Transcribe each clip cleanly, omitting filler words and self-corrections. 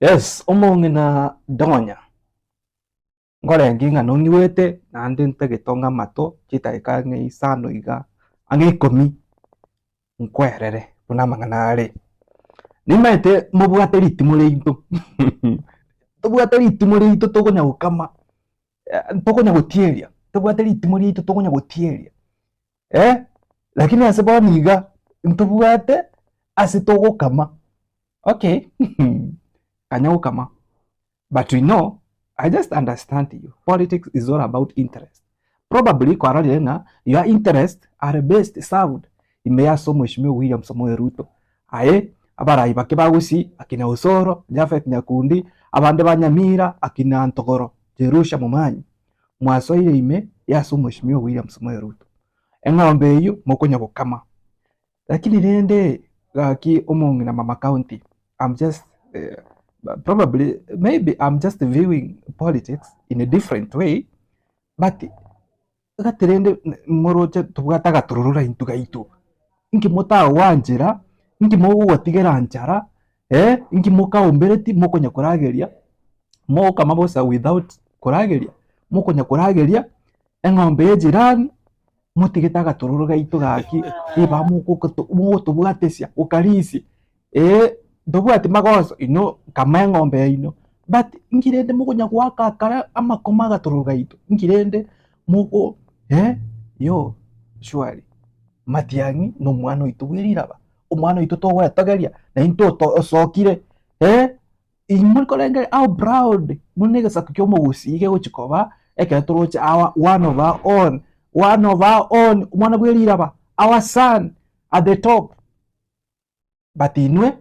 Yes, omong'ina Donya, nkorenge ng'a nong'igwete naende ntagete ong'e amato chidakika ang'e isano iga, ang'e ikomi, nkwerere buna amang'ana are. Nimaete mobwate ritimo riaito tobwate ritimo riaito tokonya gokama, tokonya gotieria, tobwate ritimo riaito tokonya gotieria. Eh, lakini ase bono iga ntobwate ase togokama. Okay, kanya gokama. But we know, I just understand you. Politics is all about interest. Probably kwarorire ng'a your interest are best served ime ase omweshimiwa William Samoei Ruto. Aye, abarai bake ba Gusii, akina Osoro, Japhet Nyakundi, abande ba Nyamira, akina Ntogoro, Jerusha Momanyi. Mwasoire ime y'ase Omweshimiwa William Samoei Ruto. Eng'ombe eyio mokonya gokama. Lakini rende gaki omong'ina mama county, I'm just eh, probably maybe I'm just viewing politics in a different way, but gati rende moroche tobwate agatororora intwe gaito. Inki motagwanchera, inki mogogotigera nchara, eh, inki mokaombereti mokonya korageria, mogokama bosa without korageria, mokonya korageria eng'ombe ya ejirani, motigete agatororo gaito gaki, ribaga mogokoto mogotobwatesia gokarisia, eh, ntobwati magoso inwe kama eng'ombe yaino, but inki rende mokonya goaka akara amakoma agatororo gaito, inki rende mogo eh, yo surely. Matiang'i nomwana oito bwe riraba, omwana oito togoetogeria, na intwe oto osokire eh, imwe korengereria how proud buna egesaku kia omogusii gegochia koba ekero toroche our one of our own, one of our own, omwana bwe riraba, our son at the top. But inwe,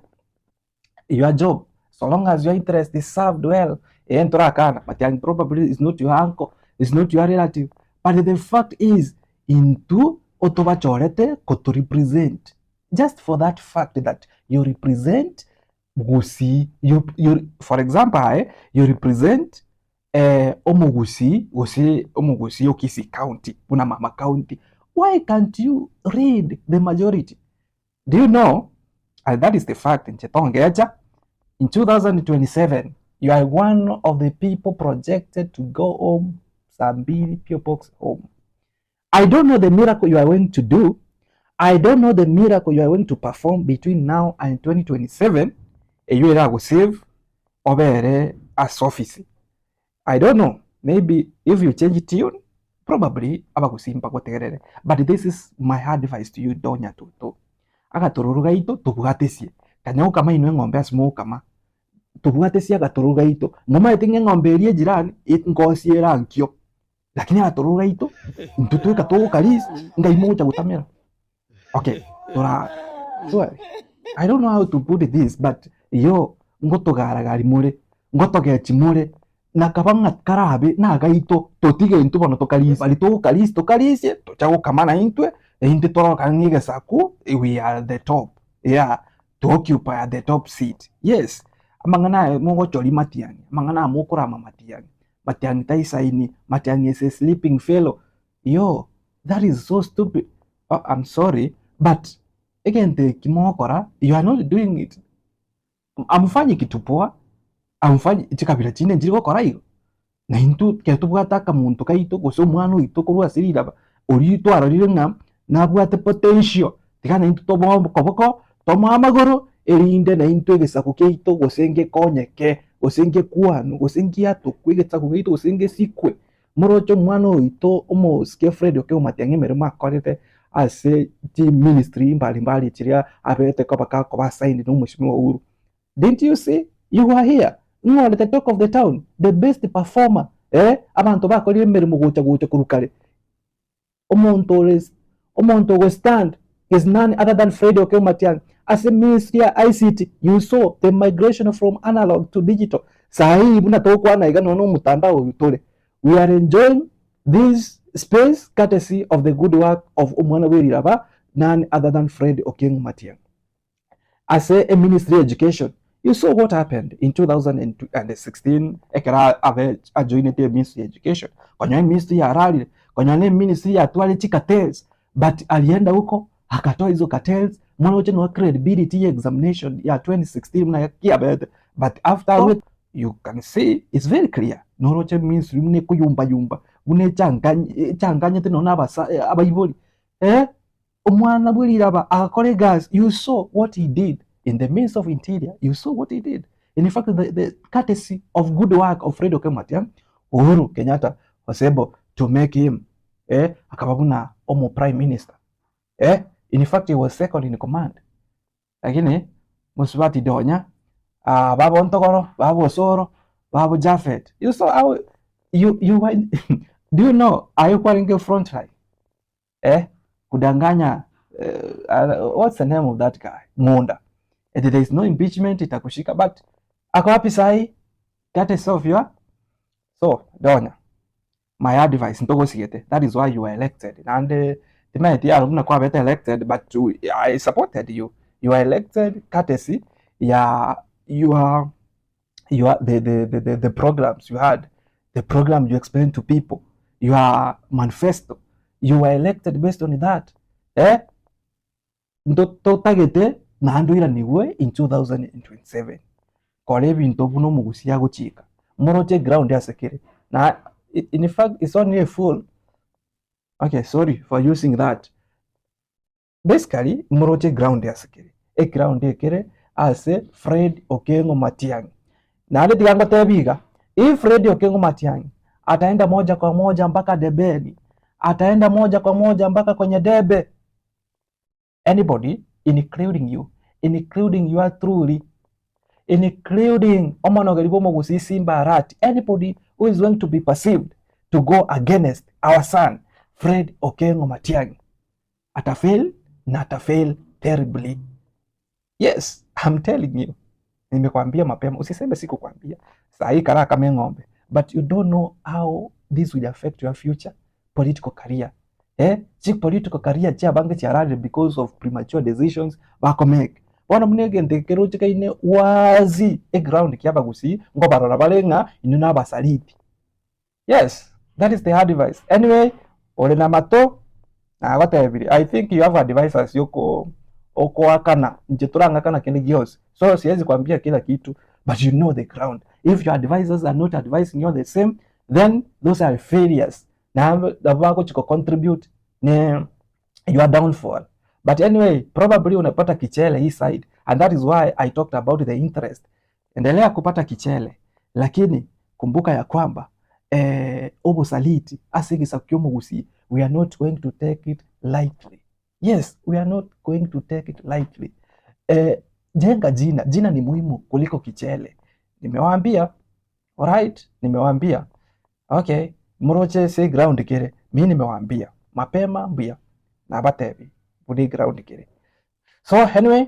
your job, so long as your interest is served well, eh ntorakana, matiang'i probably is not your uncle, is not your relative, but the fact is, intwe otobachorete koto represent, just for that fact that you represent Gusii, you, you, for example aye, you represent omogusii gose omogusii o Kisii county, buna mama county, why can't you read the majority? Do you know, and that is the fact inche tongecha, in 2027 you are one of the people projected to go home saa mbili P.O. Box home. I don't know the miracle you are going to do. I don't know the miracle you are going to perform between now and 2027 eywo eragosave obere ase office. I don't know, maybe if you change tune, probably abagusii mbagotegerere. But this is my advice to you Donya Toto. Agatororo gaito tobwatesie. Kanya gokama inwe eng'ombe ase mogokama. Tobwatesie agatororo gaito. Momaete ng'a eng'ombe eria ejirani ngosie ere ankio. Lakini agatororo gaito intwe tweka togokarisia ngai mogocha gotamera. Okay, tora sorry. I don't know how to put this but yo ngotogaragari more, ngotogechi more, nakaba ng'a karabe nagaito totige intwe bono tokarisia. Bari togokarisia tokarisie tocha gokama naintwe, naintwe tororekane ng'a egesaku we are the top yeah to occupy the top seat. Yes, amang'ana aya mogochoria matiang'i, amang'ana aya mokorama matiang'i, matiang'i taisaini, matiang'i is a sleeping fellow. Yo, that is so stupid. Oh, I'm sorry, but egento eki mogokora, you are not doing it. Amofanyi kitu poa, amofanyi chikabira chinde nchiri gokora igo. Na intwe ekero tobwate akamonto kaito gose omwana oito korwa ase riraba, oria twarorire ng'a nabwate potential, tiga naintwe tomoe okoboko, tomoe amagoro, erinde naintwe egesaku kiaito gose ngekonyeke, gose ngekwanwe, gose ngiatokwe egesaku giaito gose ngesikwe. Moroche omwana oito omosike Fred Okengo Matiang'i emeremo akorete ase chiministry mbari mbari chiria abete koba gakoba assigned na omweshimiwa Uhuru. Didn't you see? You were here. Ng'o ore the talk of the town, the best performer, eh, abanto bakorire emeremo gocha gocha korwa kare. Omonto ore omonto ogostand is none other than Fred Okengo Matiang'i. Ase ministry ya ICT, you saw the migration from analog to digital. Saa hii buna togokwana iga nonya na omotandao oyo tore. We are enjoying this space courtesy of the good work of omwana bwe riraba none other than Fred Okengo Matiang'i. Ase eministry ya education, you saw what happened in 2016 ekero abe ajoinete eministry ya education. Konya eministry yararire, konya na eministry yatware chicartels, but alienda huko akatoa hizo cartels, moroche noe credibility ya examination ya 2016 buna kiabete. But after you can see it's very clear noroche ministry buna ekoyumba yumba buna echangany echanganyete nonya na abasa abaibori eh, omwana bwe riraba agakora egasi you saw what he did in the midst of interior you saw what he did in fact the, the courtesy of good work of Fred Okengo Matiang'i Uhuru Kenyatta was able to make him eh, akaba buna omo prime minister eh, in fact he was second in command Lakini mosubati donya, ah, baba Ontogoro, baba Osoro, baba Japhet. You saw how you, you were, do you know aye kwarenge front line eh, kudanganya eh, uh, what's the name of that guy Ng'unda Eti there is no impeachment itakushika but ako wapi sahi that is of your so donya my advice ntogosigete that is why you were elected naende timaeti aro buna kwabete elected but I supported you you are elected courtesy ya your your the, the, the, the, the programs you had the program you explained to people your manifesto you were elected based on that eh Ntotagete naende oiranigwe in 2027 kora ebinto buna omogusia agochika. Moroche eground ase kere na in fact it's only a fool okay sorry for using that basically moroche eground ase kere eground ekere ase Fred Okengo Matiang'i. Naende tiga ngotebi iga if Fred Okengo Matiang'i ataenda moja kwa moja mpaka debeni, ataenda moja kwa moja mpaka kwenye debe anybody including you, including your truly, including omonogeri bw'omogusii Simba Arati, anybody who is going to be perceived to go against our son Fred Okengo Matiang'i atafail na atafail terribly. Yes, I'm telling you. Nimekwambia mapema, usiseme sikukwambia. Saa hii karaa kama ng'ombe, but you don't know how this will affect your future political career. Eh, chi political career chia bange chiararire because of premature decisions bako make. Bono buna egento eke kerochekaine wazi eground kia abagusii nkobarora bare ng'a inwe na abasaliti. Yes, that is the advice. Anyway, ore na mato nagotebirie I think you have advisors yoko okoakana inche torang'akana kende gionsi so siwezi kwambia kila kitu but you know the ground if your advisors are not advising you the same then those are failures na nabo bagochi ko contribute ne your downfall but anyway probably unapata kichele hii side and that is why I talked about the interest Endelea kupata kichele lakini kumbuka ya kwamba eh, obosaliti ase egesaku kia omogusii we are not going to take it lightly. Yes, we are not going to take it lightly. Eh, jenga jina, jina ni muhimu kuliko kichele. Nimewaambia, alright, nimewaambia. Okay, moroche se ground kere, mi nimewaambia mapema mbuya nabatebi buna ground kere. So anyway,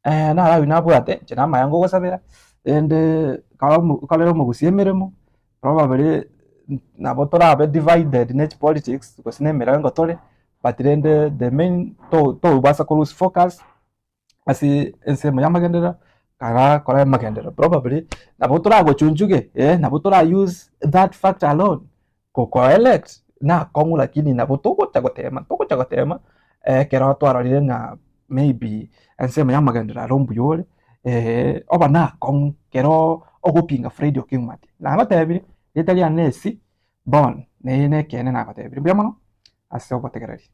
Eh, naro ayio nabwate, inche namaya ngogosabera, rende kare omo korere omogusia emeremo, probably nabo torabe divided ne chipolitics gose na emerengo tore, but rende the main to tobasa ko lose focus ase ensemo ya amagenderero, kara kora amagenderero probably nabo toragochunchuge eh, nabo tora use that factor alone Goko elect nakong'u lakini nabo togocha gotema togocha gotema ekero twarorire ng'a maybe ensemo ya amagenderero aro mbuya ore oba nakong'u kero ogopinga Fred Okengo Matiang'i. Nagotebirie rieta riane esi bono neye nekeene nagotebirie mbuya mono ase ogotegereria.